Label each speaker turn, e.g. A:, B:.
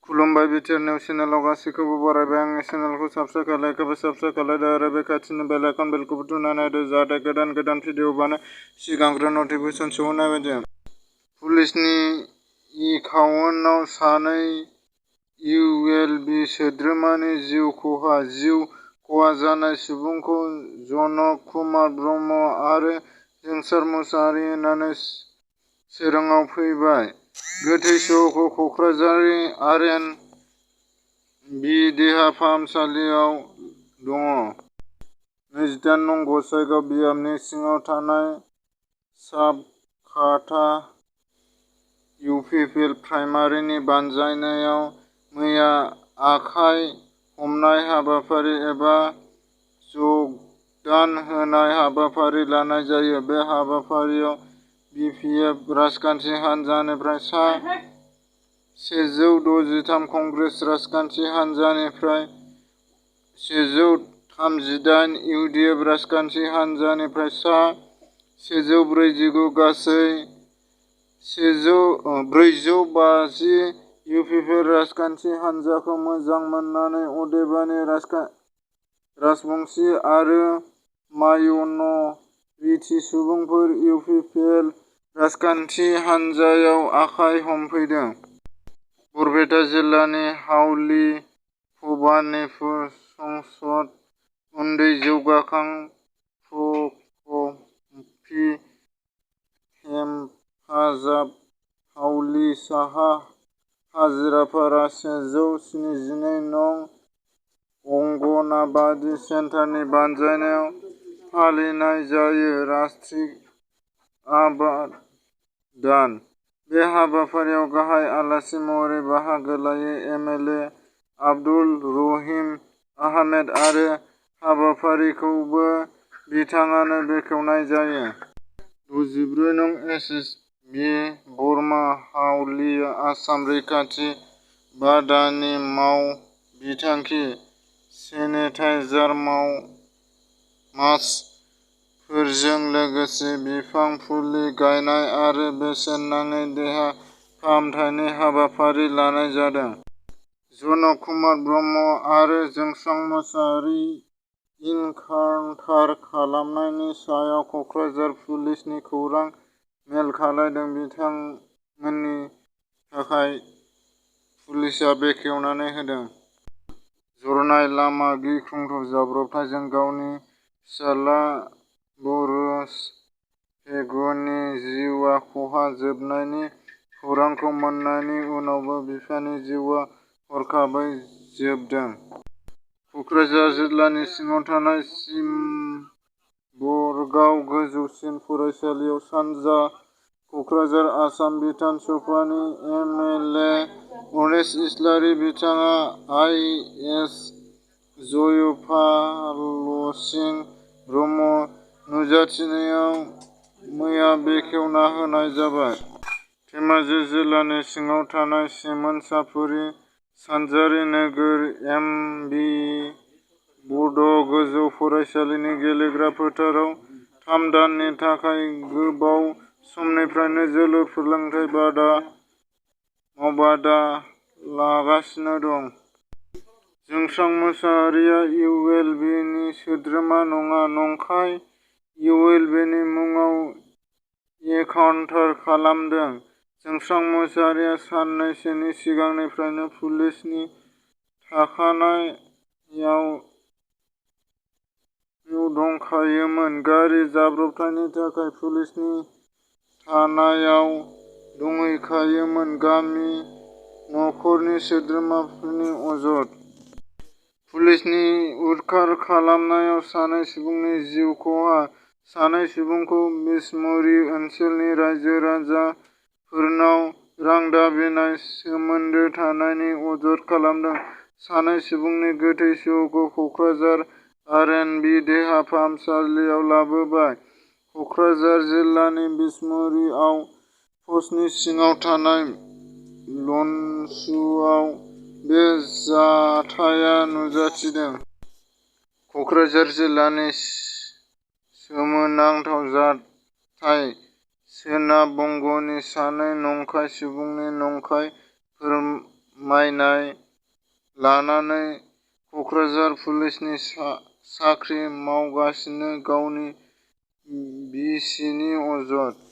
A: खुलुमबाय BTR news चेनेलाव गासैखौबो बरायबाय। आंनि चेनेलखौ साबस्क्राइब खालायदो आरो बे खाथिनि बेल आइकन बेलखौबो थुनानै होदो जाहाथे गोदान भिडिअ बानो सिगांग्रो नटिफिकेसन सहैनाय बायदि। पुलिसनि एकाउन्टआव सानै इउएलबि सोद्रोमानि जिउ खहा जानाय सुबुंखौ जनक कुमार ब्रह्म आरो जोंसार मुसाहारि होननानै सोराङाव फैबाय। गोथै सह'खौ कक्राझार आर.एन.बि देहा फाहामसालियाव दङ। 28 नं गसाइगाव बियाबनि सिङाव थानाय साबखाथा इउपिपिएल प्राइमारिनि बानजायनायाव मैया आखाइ हमनाय हाबाफारि एबा जगदान होनाय हाबाफारि लानाय जायो। बे हाबाफारियाव बिपिएफ राजखान्थि हान्जानिफ्राय सा 163, कंग्रेस राजखान्थि हान्जानिफ्राय 138, इउडिएफ राजखान्थि हान्जानिफ्राय सा 149, गासै 450 इउपिपिएल राजखान्थि हान्जाखौ मोजां मोननाय अदेबानि राजबंशी आरो माइन'रिटि सुबुंफोर इउपिपिएल राजखान्थि हान्जायाव आखाइ हमफैदों। बरपेटा जिल्लानि हाउलि भबानिपुर संसद उन्दै जौगाखां प्रकल्पनि हेफाजाब हाउलि साहा हाजिरापारा 172 नं अंगनाबादि सेन्टारनि बानजायनायाव फालिनाय जायो राष्ट्रीय आबादान। बे हाबाफारियाव गाहाय आलासि महरै बाहागो लायो एमएलए आब्दुल रहिम आहमेद आरो हाबाफारिखौबो बिथाङानो बेखेवनाय जायो। 64 नं एसएसबि बर्मा हाउलि आसाम रैखाथि बादानि मावबिथांखि सेनिटाइजार मास्कफोरजों लोगोसे बिफां फुलि गायनाय आरो बेसेन नाङै देहा फाहामथायनि हाबाफारि लानाय जादों। जनक कुमार ब्रह्म आरो जोंसार मुसाहारि इनकाउन्टार खालामनायनि सायाव कक्राझार पुलिसनि खौरां मेल खालामदों। बिथांमोननि थाखाय पुलिसआ बेखेवनानै होदों। जरनाय लामा गिख्रंथाव जाब्रबथायजों गावनि फिसाला बोरिस पेगुनि जिउआ खहा जानायनि खौरांखौ मोन्नायनि उनावनो बिफानि जिउआ हरखाबै जोबदों। कक्राझार जिल्लानि सिङाव थानाय सिम्बरगाव गोजौसिन फरायसालियाव सानजा कक्राझार आसाम बिधान सभानि एमएलए गणेश इस्लारि बिथाङा आइएएस जयपालसिं ब्रह्म नुजाथिनायाव मैया बेखेवना होनाय जाबाय। धेमाजि जिल्लानि सिङाव थानाय सिमोनसापुरि सानजारि नोगोर एमबिइ बड' गोजौ फरायसालिनि गेलेग्रा फोथाराव 3 दाननि थाखाय गोबाव समनिफ्रायनो जोलुर सोलोंथाइ मावबादा लागासिनो दं। जोंसार मुसाहारिया इउएलबि नि सोद्रोमा नङा। नंखाय इउएलबिनि मुङाव एकाउन्टार खालामदों। जोंसार मुसाहारिया साननैसोनि सिगांनिफ्रायनो पुलिसनि थाखानायाव दंखायोमोन। गारि जाब्रबथायनि थाखाय पुलिसनि थानायाव दंहैखायोमोन। गामि नखरनि सोद्रोमाफोरनि अजद। पुलिसनि उदखार खालामनायाव सानै सुबुंनि जिउ खहा। सानै सुबुंखौ बिसमुरि ओनसोलनि रायजो राजाफोरनाव रां दाबिनाय सोमोन्दो थानायनि अजद खालामदों। सानै सुबुंनि गोथै सह'खौ कक्राझार आर.एन.बि देहा फाहामसालियाव लाबोबाय। कक्राझार जिल्लानि बिसमुरि आउटप'स्टनि सिङाव थानाय लनसुआव बे जाथाया नुजाथिदों। कक्राझार जिल्लानि सोमोनांथाव जाथाय। सोनाब बंगनि सानै नंखाय सुबुंनि नंखाय फोरमान मायनाय लानानै क'क्राझार पुलिसनि साख्रि मावगासिनो गावनि बिसिनि अजद।